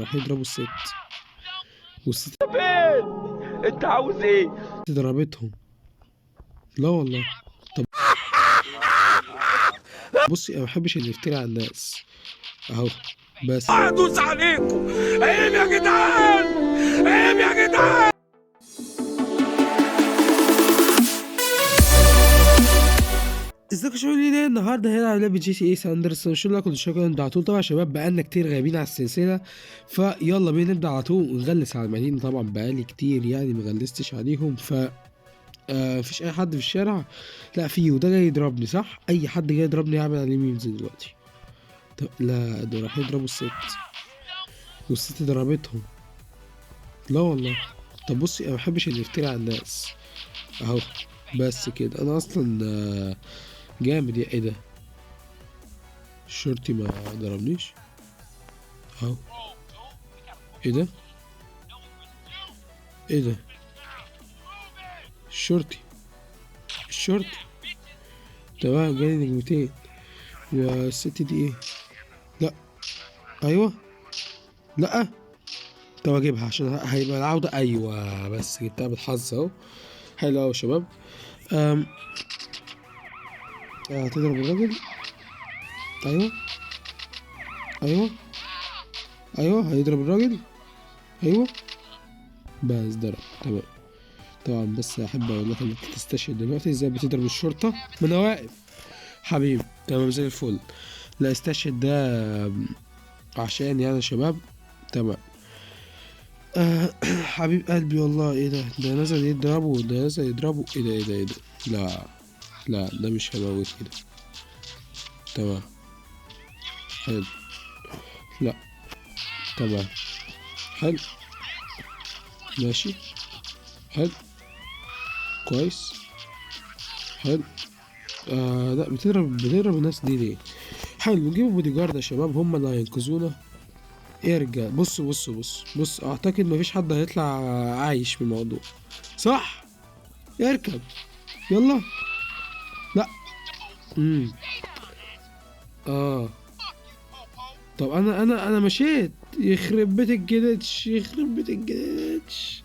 راح يضربوا الست، والست فين؟ انت عاوز ايه؟ ضربتهم. لا والله. طب بصي، انا ما بحبش اللي يفتري على الناس. اهو بس هدوس عليكم. عيب يا جدعان، عيب يا جدعان. ازيكم يا شباب؟ ليه النهارده هنا على لعبه GTA San Andreas. شو لكم شكرا انتوا على طول. طبعا يا شباب بقالنا كتير غايبين على السلسلة، فيلا بينا نبدا على طول ونغلس على المدينة. طبعا بقالي كتير يعني ما غلستش عليهم، ف مفيش اي حد في الشارع. لا في، وده جاي يضربني صح؟ اي حد جاي يضربني هعمل عليه memes دلوقتي. طب لا، ده راح يضربوا الست، والست ضربتهم. لا والله. طب بصي، انا ما بحبش اللي يفتري على الناس. اهو بس كده. انا اصلا جامد يا ايه ده؟ الشرطي ما ضربنيش. اهو ايه ده؟ ايه ده؟ الشرطي، الشرطي. تمام، جالي نجمتين. والست دي ايه؟ لا ايوه، لا طب اجيبها عشان هيبقى العودة. ايوه بس جبتها بالحظ اهو. حلو اوي يا شباب. هتضرب الراجل. ايوه ايوه ايوه، هيضرب الراجل. ايوه بس ضرب. تمام. طبعا بس احب اقول لك انك تستشهد دلوقتي. ازاي بتضرب الشرطة؟ ما انا واقف حبيبي. تمام زي الفل. لا استشهد ده عشان يعني يا شباب. تمام. حبيب قلبي والله. ايه ده؟ ده نزل يضربه، ده نزل يضربه. ايه ده؟ ايه ده؟ ايه ده؟ لا لا، ده مش هموت كده. تمام حلو. لا تمام حلو، ماشي حلو كويس حلو. لا بتضرب الناس دي ليه؟ حلو، نجيب بودي جارد يا شباب، هم اللي هينقذونا. ارجع بص بص بص بص، اعتقد مفيش حد هيطلع عايش من الموضوع صح؟ اركب يلا. لا طب انا مشيت. يخرب بيت ال glitch، يخرب بيت ال glitch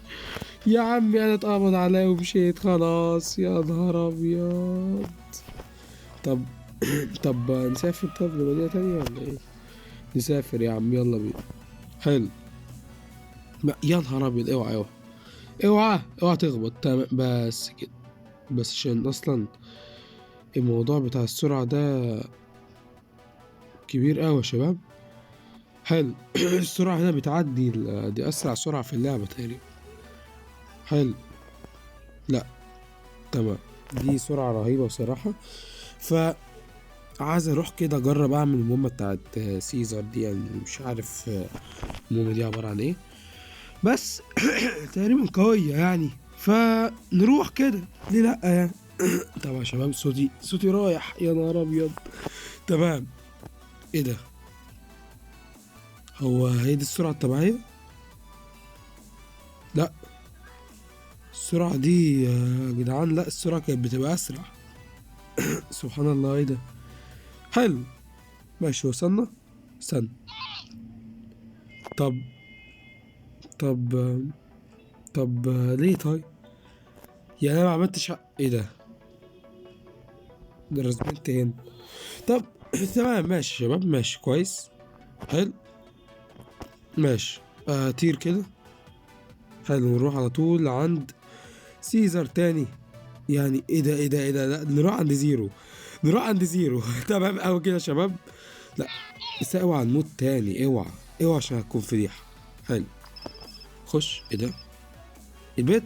يا عمي. انا اتقبض عليا ومشيت خلاص. يا نهار ابيض. طب طب نسافر طب لمدينة تانية ولا ايه؟ نسافر يا عم، يلا بينا. حلو. يا نهار ابيض، اوعى اوعى اوعى اوعى تخبط. تمام بس كده، بس عشان اصلا الموضوع بتاع السرعة ده كبير قوي يا شباب. حلو. السرعة هنا بتعدي دي أسرع سرعة في اللعبة تقريبا. حلو. لا تمام، دي سرعة رهيبة بصراحة. ف عايز اروح كده اجرب اعمل المهمة بتاعت سيزر دي، يعني مش عارف المهمة دي عبارة عن ايه، بس تقريبا قوية يعني، فنروح كده ليه لا يعني. طبعا يا شباب صوتي رايح، يا نهار ابيض. تمام. ايه ده؟ هو هي دي السرعة الطبيعية؟ لا السرعة دي يا جدعان، لا السرعة كانت بتبقى أسرع. سبحان الله، ايه ده؟ حلو ماشي، وصلنا. استنى، طب طب طب ليه طيب؟ يعني انا ما عملتش ايه ده؟ ده رسمت هنا. طب تمام ماشي يا شباب، ماشي كويس حلو ماشي. طير كده. حلو، نروح على طول عند سيزر تاني. يعني ايه ده؟ ايه ده؟ ايه ده؟ لا نروح عند زيرو، نروح عند زيرو. تمام قوي كده يا شباب. لا بس اوعى نموت تاني، اوعى اوعى عشان هتكون فضيحة. حلو خش. ايه ده؟ البيت؟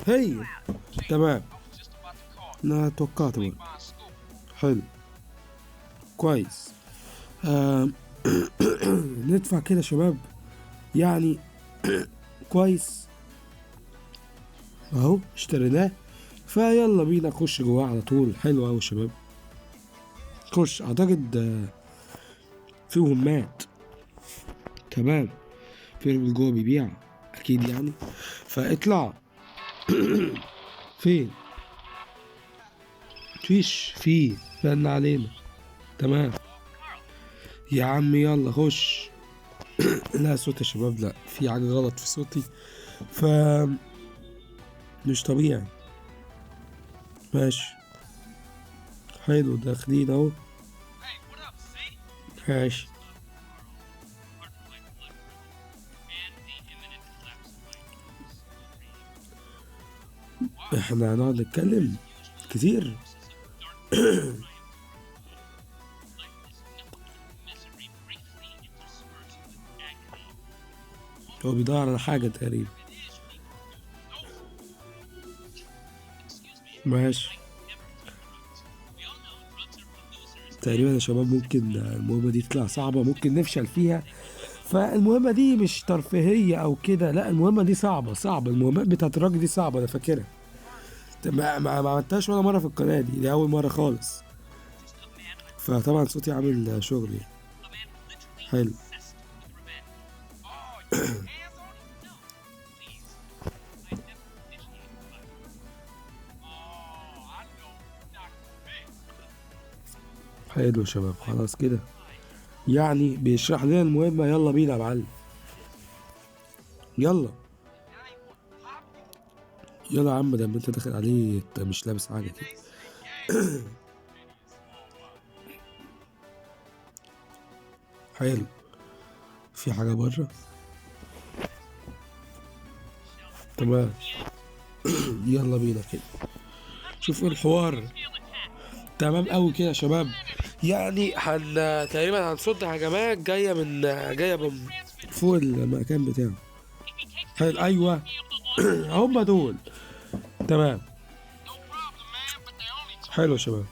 هي تمام، انا توقعت برضه. حلو كويس. ندفع كده يا شباب يعني. كويس اهو اشتريناه، فيلا بينا نخش جواه على طول. حلو قوي يا شباب، خش. اعتقد في مهمات. تمام، في راجل جوه بيبيع اكيد يعني، فاطلع. فين؟ مفيش، في بان علينا. تمام يا عم، يلا خش. لا صوت يا شباب، لا في حاجة غلط في صوتي، ف مش طبيعي. ماشي حلو، داخلين اهو. ماشي احنا هنقعد نتكلم كتير. هو بيدور على حاجة تقريبا. ماشي تقريبا يا شباب ممكن المهمة دي تطلع صعبة، ممكن نفشل فيها. فالمهمة دي مش ترفيهية أو كده، لا المهمة دي صعبة صعبة. المهمات بتاعت الراجل دي صعبة، أنا فاكرها. ما عملتهاش ولا مرة في القناة دي، دي أول مرة خالص. فطبعا صوتي عامل شغل يعني. حلو. حلو يا شباب، خلاص كده يعني بيشرح لنا المهمة. يلا بينا يا معلم، يلا يلا يا عم، ده انت داخل عليه انت مش لابس حاجة كده. حلو، في حاجة بره؟ تمام. يلا بينا كده شوف ايه الحوار. تمام قوي كده يا شباب، يعني تقريبا هنصد هجمات جاية من فوق المكان بتاعه. حلو، ايوه هم دول. تمام حلو يا شباب،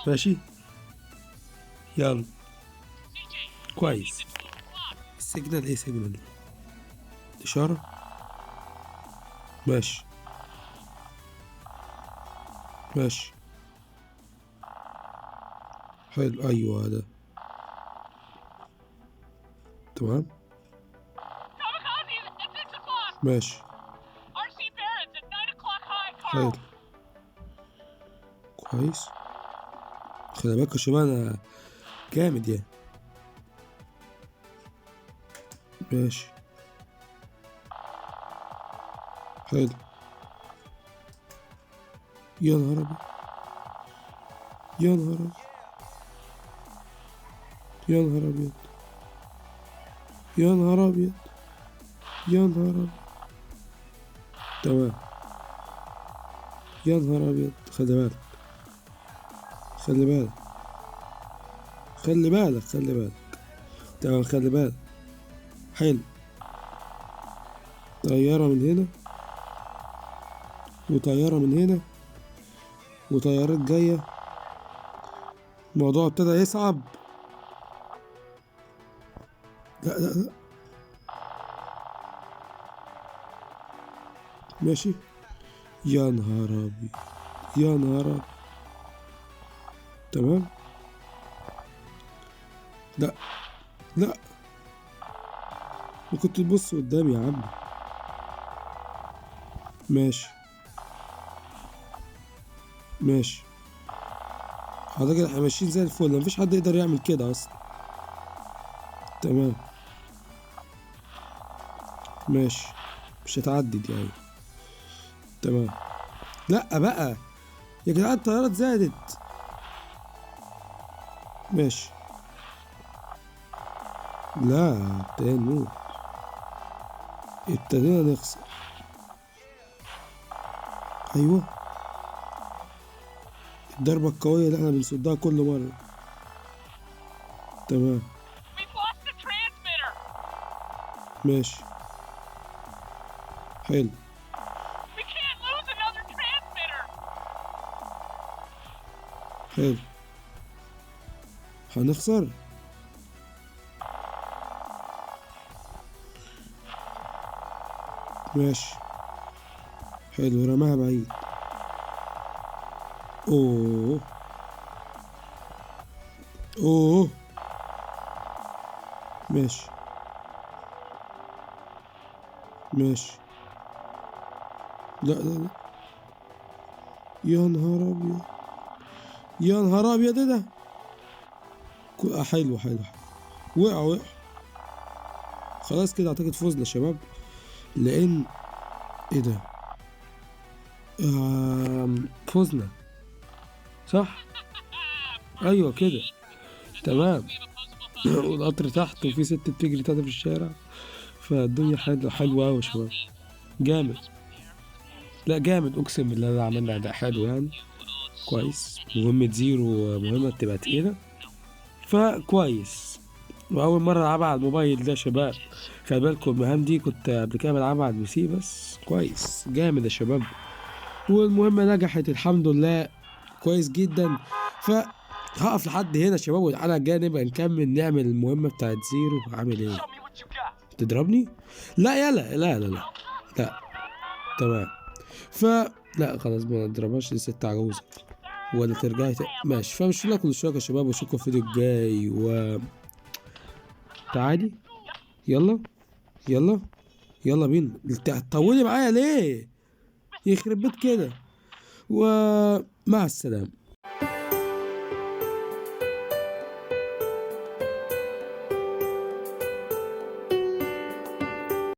ماشي يلا كويس. ال signal ايه؟ signal اشارة. ماشي ماشي حلو، ايوه ده تمام. ماشي حلو كويس. خلي بالك يا شباب انا جامد يعني. ماشي حلو. يا نهار ابيض، يا نهار ابيض، يا نهار ابيض، يا نهار ابيض، يا نهار ابيض. تمام يا نهار ابيض، خلي بالك خلي بالك خلي بالك خلي بالك. تمام خلي بالك. حلو، طيارة من هنا وطيارة من هنا وطيارات جاية. الموضوع ابتدى يصعب. لا لا لا ماشي. يا نهار ابيض، يا نهار ابيض. تمام. لا لا، ما كنت تبص قدامي يا عم. ماشي ماشي، اعتقد احنا ماشيين زي الفل، مفيش حد يقدر يعمل كده اصلا. تمام ماشي، مش هتعدي دي. ايوه تمام. لا بقى يا جدعان الطيارات زادت. ماشي، لا ابتدينا نموت، ابتدينا نخسر. ايوه الضربة القوية اللي احنا بنصدها كل مرة. تمام ماشي حلو. حلو هنخسر. ماشي حلو، رماها بعيد. اوه اوه ماشي ماشي. لا لا لا، يا نهار ابيض، يا نهار ابيض، ايه ده؟ حلو حلو حلو. وقعوا وقعوا. خلاص كده اعتقد فوزنا يا شباب، لان ايه ده؟ فوزنا صح؟ ايوه كده تمام. والقطر تحت وفي ست بتجري تحت في الشارع، فالدنيا حلوة أوي يا شباب. جامد، لا جامد اقسم بالله، ده عملنا اداء حلو يعني كويس. مهمة زيرو مهمة بتبقى تقيلة فكويس، وأول مرة ألعبها على الموبايل ده يا شباب، خلي بالكم المهام دي كنت قبل كده بلعبها على ال PC، بس كويس جامد يا شباب. والمهمة نجحت الحمد لله كويس جدا. فهقف لحد هنا يا شباب، والحلقة الجاية نبقى نكمل نعمل المهمة بتاعت زيرو. عامل ايه؟ تضربني؟ لا يلا لا لا لا لا تمام. ف لا خلاص ما نضربهاش، دي ست عجوزة ولا ترجعي ماشي. فمش لكم الاشتراك يا شباب، واشوفكم في الفيديو الجاي. و تعالي يلا يلا يلا بينا، انت هتطولي معايا ليه؟ يخرب بيت كده. ومع السلامة.